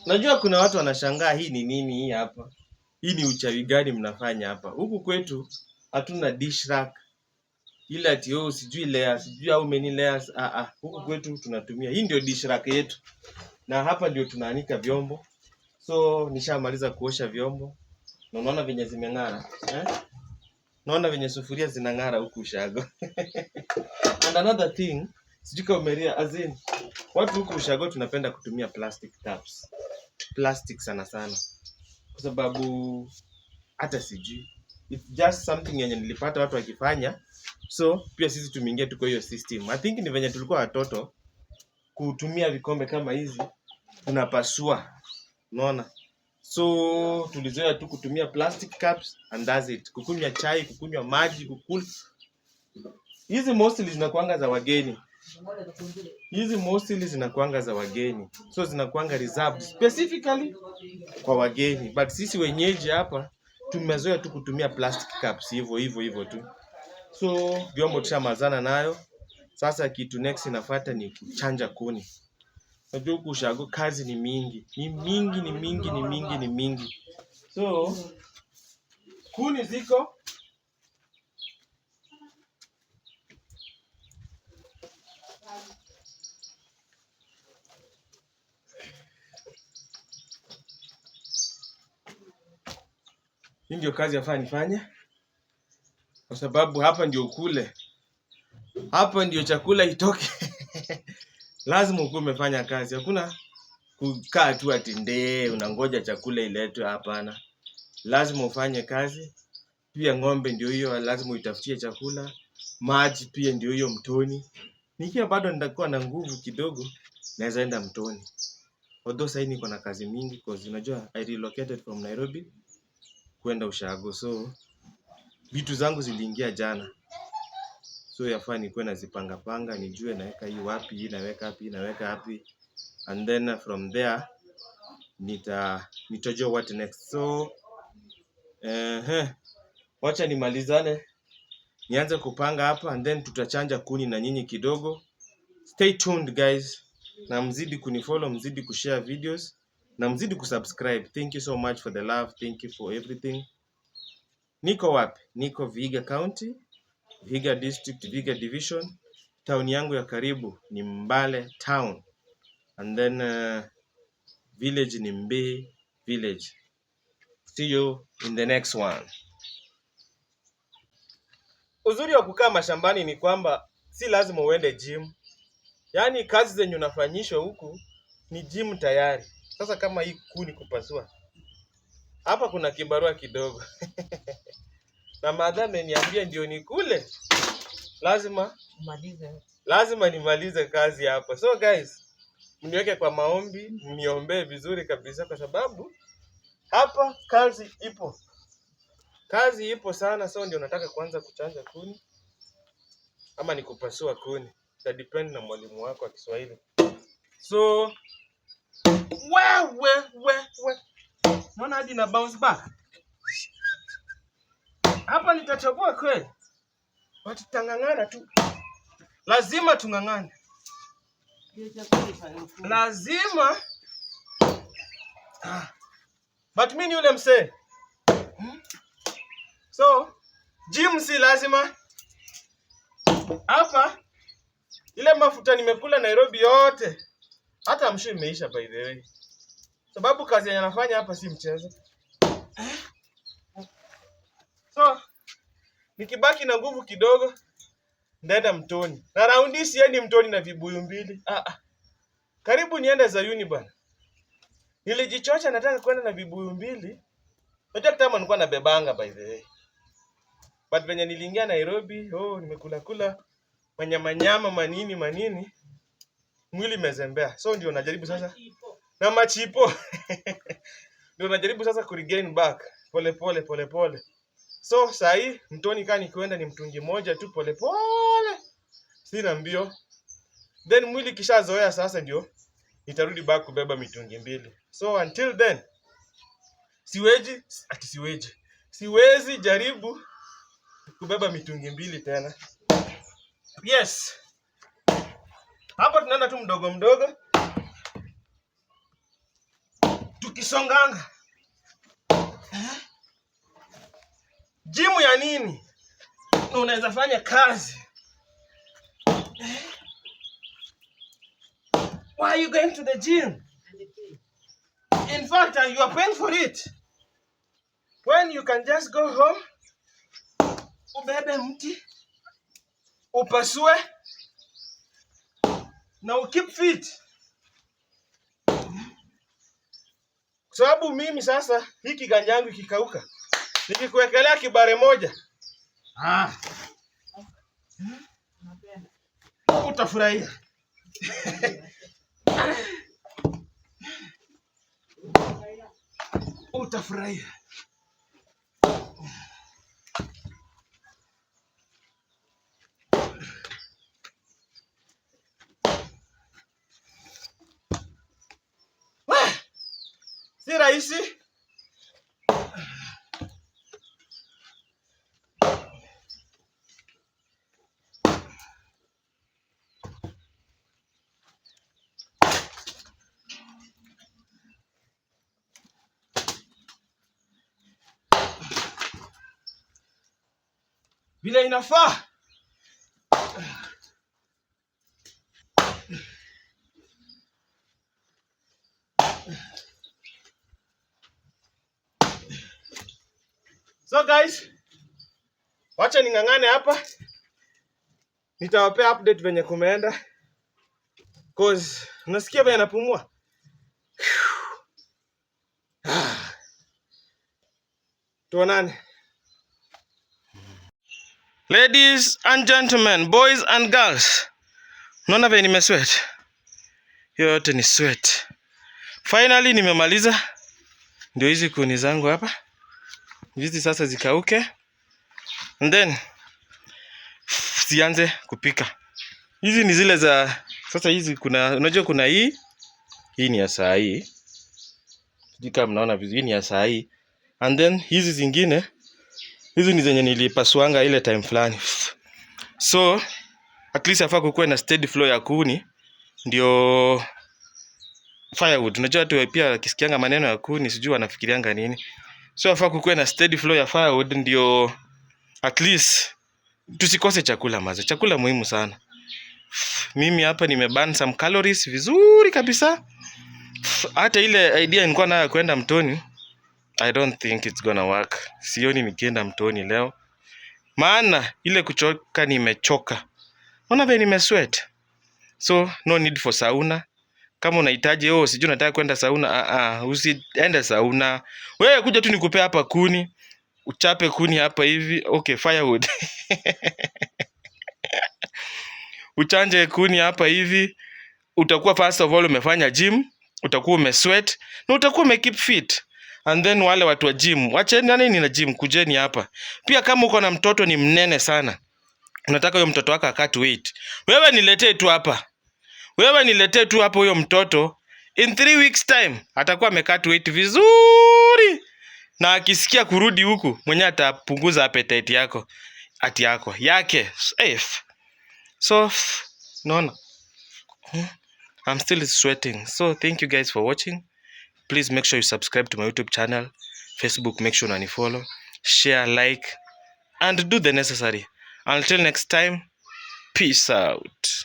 Najua kuna watu wanashangaa hii ni nini hii hapa. Hii ni uchawi gani mnafanya hapa? Huku kwetu hatuna dish rack. Ile ati oh, sijui layers, sijui how many layers. Ah ah, huku kwetu tunatumia. Hii ndio dish rack yetu. Na hapa ndio tunaanika vyombo. So nishamaliza kuosha vyombo. Na unaona venye zimeng'ara, eh? Naona venye sufuria zinang'ara huku ushago. And another thing, sijui kama umeria as in, watu huku ushago tunapenda kutumia plastic cups. Plastic sana sana. Kwa sababu hata sijui. It's just something yenye nilipata watu wakifanya. So pia sisi tumeingia tuko hiyo system. I think ni venye tulikuwa watoto kutumia vikombe kama hizi tunapasua. Unaona? So tulizoea tu kutumia plastic cups and that's it. Kukunywa chai, kukunywa maji, kukula. Hizi mostly zinakuanga za wageni. Hizi mostly zinakuanga za wageni. So zinakuanga reserved specifically kwa wageni. But sisi wenyeji hapa tumezoea tu kutumia plastic cups hivyo hivyo hivyo tu. So vyombo tushamalizana nayo. Sasa kitu next inafuata ni kuchanja kuni. Unajua huku ushago kazi ni mingi, ni mingi, ni mingi, ni mingi, ni mingi. So kuni ziko. Hii ndio kazi yafaa nifanye, kwa sababu hapa ndio ukule, hapa ndio chakula itoke. Lazima ukuwe umefanya kazi, hakuna kukaa tu ati ndee unangoja chakula iletwe. Hapana, lazima ufanye kazi. Pia ng'ombe ndio hiyo, lazima uitafutie chakula. Maji pia ndio hiyo mtoni. Nikiwa bado nitakuwa na nguvu kidogo, naweza enda mtoni. Although sasa niko na kazi mingi cause unajua I relocated from Nairobi kwenda ushago, so vitu zangu ziliingia jana, so yafaa nikuwe nazipanga panga, nijue naweka hii wapi, hii naweka wapi, hii naweka wapi, and then from there nitajua what next. So wacha nimalizane, nianze kupanga hapa and then tutachanja kuni na nyinyi kidogo. Stay tuned guys, na mzidi kunifollow, mzidi kushare videos na mzidi kusubscribe. Thank you so much for the love, thank you for everything. Niko wapi? Niko Vihiga County, Vihiga District, Vihiga Division. Town yangu ya karibu ni Mbale Town and then village ni Mbihi Village. See you in the next one. Uzuri wa kukaa mashambani ni kwamba si lazima uende gym. Yaani kazi zenye unafanyishwa huku ni gym tayari. Sasa kama hii kuni kupasua, hapa kuna kibarua kidogo na madha ameniambia ndio nikule, lazima Umalize. lazima nimalize kazi hapa. So guys, mniweke kwa maombi, mniombee vizuri kabisa, kwa sababu hapa kazi ipo, kazi ipo sana. So ndio nataka kuanza kuchanja kuni ama ni kupasua kuni, ita depend na mwalimu wako wa Kiswahili. So we we we we, naona hadi na bounce back hapa, nitachagua kweli, but tutang'ang'ana tu, lazima tung'ang'ane, Ndio chakula ifanye ukule. lazima. Ah. But mi ni yule msee. So gym si lazima hapa. Ile mafuta nimekula Nairobi yote, hata mshu imeisha by the way, sababu kazi yenye nafanya hapa si mchezo. So nikibaki na nguvu kidogo ndaenda mtoni, na raundi siendi mtoni na vibuyu mbili. Ah, ah. Karibu niende Zayuni bwana. Nilijichocha nataka kwenda na vibuyu mbili. Unajua kitambo nilikuwa nabebanga by the way. But venye niliingia Nairobi, oh, nimekula kula manyama nyama manini manini, mwili imezembea. So ndio najaribu sasa na machipo ndio najaribu sasa kuregain back pole pole pole pole. So saa hii mtoni kaa nikienda ni mtungi moja tu pole pole, sina mbio. Then mwili kishazoea sasa, ndio nitarudi back kubeba mitungi mbili. So until then siwezi ati siwezi siwezi jaribu kubeba mitungi mbili tena. Yes, hapa tunaenda tu mdogo mdogo. Tukisonganga. Eh? Gym ya nini? Na unaweza fanya kazi. Eh? Why are you going to the gym? In fact, you are paying for it. When you can just go home, ubebe mti, upasue, na ukeep fit. Kwa sababu mimi sasa hii kiganja yangu ikikauka, nikikuwekelea kibare moja, utafurahia. Utafurahia. Wah! Si rahisi. Vile inafaa. So guys, wacha ning'ang'ane hapa. Nitawapea update venye kumeenda. 'Cause unasikia venye napumua. Tuonane. Ladies and gentlemen, boys and girls. Unaona venye nimesweat? Hiyo yote ni sweat. Finally nimemaliza. Ndio hizi kuni zangu hapa. Hizi sasa zikauke. And then zianze kupika. Hizi ni zile za sasa hizi kuna, unajua kuna hii. Hii ni ya saa hii. Sijui kama mnaona vizuri, hii ni ya saa hii. And then hizi zingine, hizi ni zenye nilipasuanga ile time fulani. So at least afaa kukuwe na steady flow ya kuni ndio firewood. Unajua watu pia wakisikianga maneno ya kuni sijui wanafikirianga nini. So afaa kukuwe na steady flow ya firewood ndio at least tusikose chakula maze. Chakula muhimu sana. Mimi hapa nimeburn some calories vizuri kabisa. Hata ile idea nilikuwa nayo ya kwenda mtoni, I don't think it's gonna work. Sioni nikienda mtoni leo. Maana ile kuchoka nimechoka. Unaona vile nimesweat. So no need for sauna. Kama unahitaji, oh, sijui unataka kwenda sauna, usiende sauna. Wewe kuja tu nikupea hapa kuni, uchape kuni hapa hivi, okay, firewood. Uchanje kuni hapa hivi, utakuwa first of all umefanya gym, utakuwa umesweat na utakuwa umekeep fit. And then wale watu wa gym, wacheni nani na gym, kujeni hapa. Pia kama uko na mtoto ni mnene sana, unataka huyo mtoto wako acut weight, wewe niletee tu hapa. Wewe niletee tu hapo huyo mtoto, in 3 weeks time atakuwa amecut weight vizuri. Na akisikia kurudi huku mwenyewe atapunguza appetite yako, ati yako yake. F. So naona I'm still sweating. So thank you guys for watching. Please make sure you subscribe to my YouTube channel, Facebook, make sure unanifollow, share, like and do the necessary. Until next time, peace out.